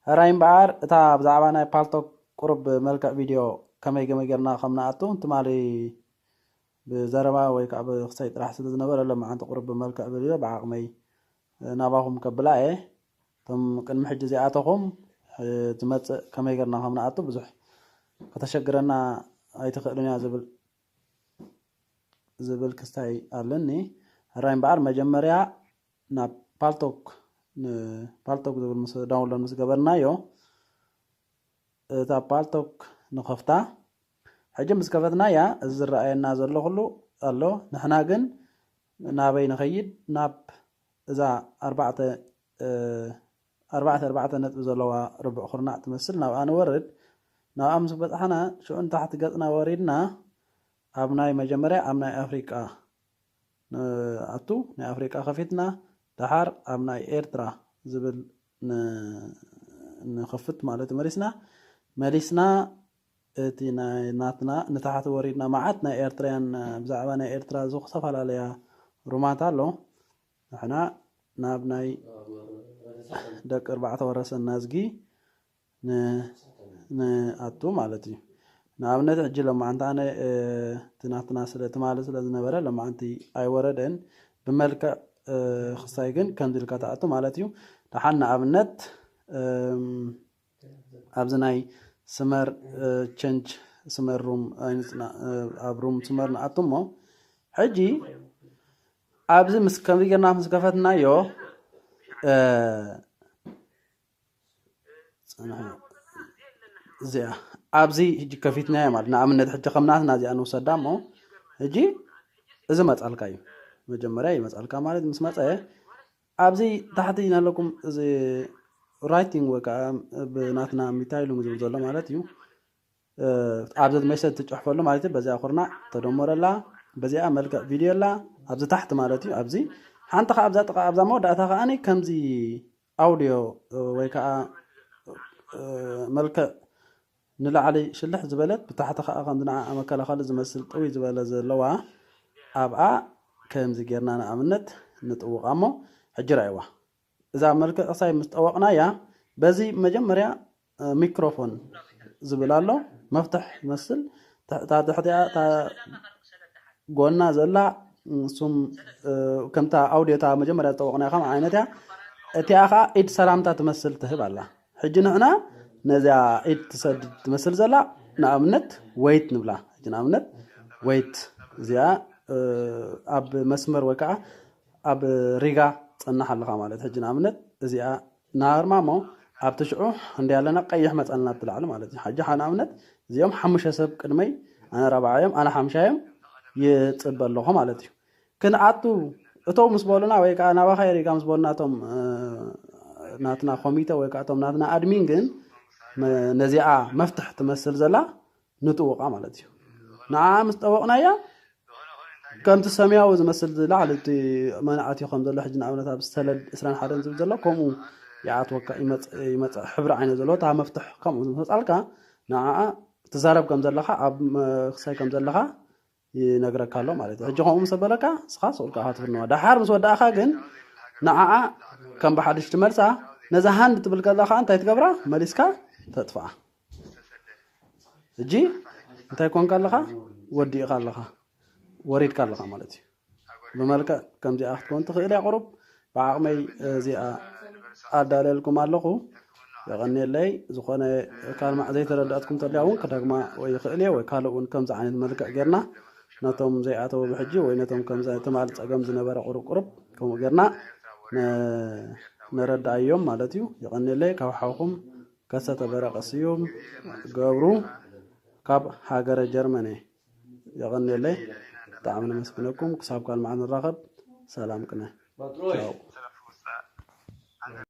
ሕራይ እምበኣር፣ እታ ብዛዕባ ናይ ፓልቶክ ቁሩብ ብመልክዕ ቪድዮ ከመይ ከመይ ጌርና ከም ንኣቱ ትማሊ ብዘረባ ወይ ከዓ ብክሰይ ጥራሕ ስለ ዝነበረ፣ ሎማዓንቲ ቁሩብ ብመልክዕ ቪድዮ ብዓቕመይ ናባኹም ከብላ እየ። እቶም ቅድሚ ሕጂ እዚኣተኹም ዝመፅእ ከመይ ጌርና ከም ንኣቱ ብዙሕ ከተሸግረና ኣይትኽእልን እያ ዝብል ዝብል ክስታይ ኣለኒ። ሕራይ እምበኣር መጀመርያ ናብ ፓልቶክ ን- ፓልቶክ ዝብል ምስ ዳውንሎድ ምስ ገበርናዮ፣ እታ ፓልቶክ ንኸፍታ። ሕጂ ምስ ከፈትናያ፣ እዚ ዝረኣየና ዘሎ ኩሉ ኣሎ። ንሕና ግን ናበይ ንኸይድ? ናብ እዛ ኣርባዕተ ኣርባዕተ ኣርባዕተ ነጥቢ ዘለዋ ርቡዕ ኩርናዕ ትመስል፣ ናብኣ ንወርድ። ናብኣ ምስ በጻሕና፣ ሽዑ ንታሕቲ ገጽና ወሪድና፣ ኣብ ናይ መጀመርያ ኣብ ናይ ኣፍሪቃ ንኣቱ፣ ናይ ኣፍሪቃ ከፊትና፣ ደሓር ኣብ ናይ ኤርትራ ዝብል ንኸፍት ማለት መሊስና መሊስና እቲ ናይ ናትና ንታሕቲ ወሪድና፣ መዓት ናይ ኤርትራያን ብዛዕባ ናይ ኤርትራ ዝተፈላለያ ሩማት ኣሎ። ንሕና ናብ ናይ ደቂ ኣርባዕተ ወረሰ እናዝጊ ንኣቱ ማለት እዩ። ንኣብነት ሕጂ ሎማዓንቲ ኣነ እቲ ናትና ስለ ትማሊ ስለ ዝነበረ ሎማዓንቲ ኣይወረደን። ብመልክዕ ክሳይ ግን ከምዚ ኢልካ ትኣቱ ማለት እዩ። ደሓን ንኣብነት ኣብዚ ናይ ስመር ቸንጅ ስመር ሩም ኣብ ሩም ስመር ንኣቱ እሞ ሕጂ ኣብዚ ምስ ከምዚ ጌርና ምስ ከፈትናዮ እዚኣ ኣብዚ ሕጂ ከፊትናዮ ማለት ንኣብነት ሕጂ ከም ናትና እዚኣ ንውሰዳ እሞ ሕጂ እዚ መጻልካ እዩ። መጀመርያ ይመጻልካ ማለት ምስ መጸ ኣብዚ ታሕቲ ናለኩም እዚ ራይቲንግ ወይ ከዓ ብናትና ሚታይሉም ዝብል ዘሎ ማለት እዩ። ኣብዚ መሰድ ትጭሕፈሉ ማለት እዩ። በዚኣ ኩርናዕ ተደመረላ በዚኣ መልክዕ ቪድዮ ኣላ ኣብዚ ታሕቲ ማለት እዩ። ኣብዚ ሓንቲ ከዓ ኣብዛ ጥቃ ኣብዛ መወዳእታ ከዓኒ ከምዚ ኣውዲዮ ወይ ከዓ መልክዕ ንላዕሊ ሽልሕ ዝበለት ብታሕቲ ከዓ ከምዚ ንዓኣ መከላኸሊ ዝመስል ጥውይ ዝበለ ዘለዋ ኣብኣ ከምዚ ጌርና ንኣብነት ንጥውቓ እሞ ሕጂ ራእይዋ እዛ መልክዕ ክሳይ ምስ ጠወቕናያ በዚ መጀመርያ ሚክሮፎን ዝብል ኣሎ መፍትሕ ይመስል ትሕቲኣ ጎና ዘላ እሱም ከምታ ኣውዲዮታ መጀመርያ ዝጠወቕናያ ከም ዓይነት እያ። እቲኣ ከዓ ኢድ ሰላምታ ትመስል ትህብ ኣላ። ሕጂ ንሕና ነዚኣ ኢድ ትሰድድ ትመስል ዘላ ንኣብነት ወይት ንብላ። ሕጂ ንኣብነት ወይት እዚኣ ኣብ መስመር ወይ ከዓ ኣብ ሪጋ ፀናሕ ኣለኻ ማለት ሕጂ ንኣብነት እዚኣ ናርማ እሞ ኣብቲ ሽዑ እንዲ ኣለና ቀይሕ መፀልና ኣብቲ ላዕሊ ማለት እዩ። ሕጂ ንኣብነት እዚኦም ሓሙሽተ ሰብ ቅድመይ ኣነ ራብዓዮም ኣነ ሓምሻዮም ይፅበ ኣለኹ ማለት እዩ። ክንኣቱ እቶም ምስ በሉና ወይ ከዓ ናባኻ የሪጋ ምስ በሉና እቶም ናትና ኮሚተ ወይ ከዓ እቶም ናትና ኣድሚን ግን ነዚኣ መፍትሕ ትመስል ዘላ ንጥውቃ ማለት እዩ። ንዓ ምስ ጠወቕናያ ከምቲ ሰማያዊ ዝመስል ላዕሊ እቲ መናእትዮ ከም ዘሎ ሕጂ ንኣብነት ኣብ ሰለድ ዕስራን ሓደን ዝብል ዘሎ ከምኡ ይኣትወካ ይመፅእ ሕብሪ ዓይነት ዘለዎ እታ መፍትሕ ከምኡ ዝመፃልካ ንዓ ትዛረብ ከም ዘለካ ኣብ ክሳይ ከም ዘለካ ይነግረካ ኣሎ ማለት እዩ። ሕጂ ከምኡ ምስ ኣበለካ ንስኻ ስቕ ኢልካ ኢኻ ትፍንዋ። ደሓር ምስ ወዳእኻ ግን ንዓኣ ከም ብሓድሽ ትመልሳ። ነዛ ሃንድ ትብል ከላ ከዓ እንታይ ትገብራ? መሊስካ ተጥፍኣ። ሕጂ እንታይ ኮንካ ኣለኻ? ወዲእኻ ኣለኻ፣ ወሪድካ ኣለኻ ማለት እዩ። ብመልክዕ ከምዚኣ ክትከውን ትኽእል እያ። ቁሩብ ብዓቕመይ እዚኣ ኣዳልየልኩም ኣለኹ። የቐንየለይ። ዝኾነ ካልማዕ ዘይተረዳእትኩም ተልያ እውን ክደግማ ወይ ይኽእል እየ ወይ ካልእ እውን ከምዚ ዓይነት መልክዕ ጌርና ነቶም ዘይኣተዉ ብሕጂ ወይ ነቶም ከምዚ ትማል ጸገም ዝነበረ ቁሩብ ቁሩብ ከምኡ ጌርና ነ- ነረድኣዮም ማለት እዩ። የቐንየለይ። ካብ ሓውኹም ከሰተ በረቐ ስዩም ገብሩ ካብ ሃገረ ጀርመን እየ። የቐንየለይ። ብጣዕሚ ነመስግነኩም። ክሳብ ካልማዕ ንራኸብ። ሰላም ቅነ። ቻው።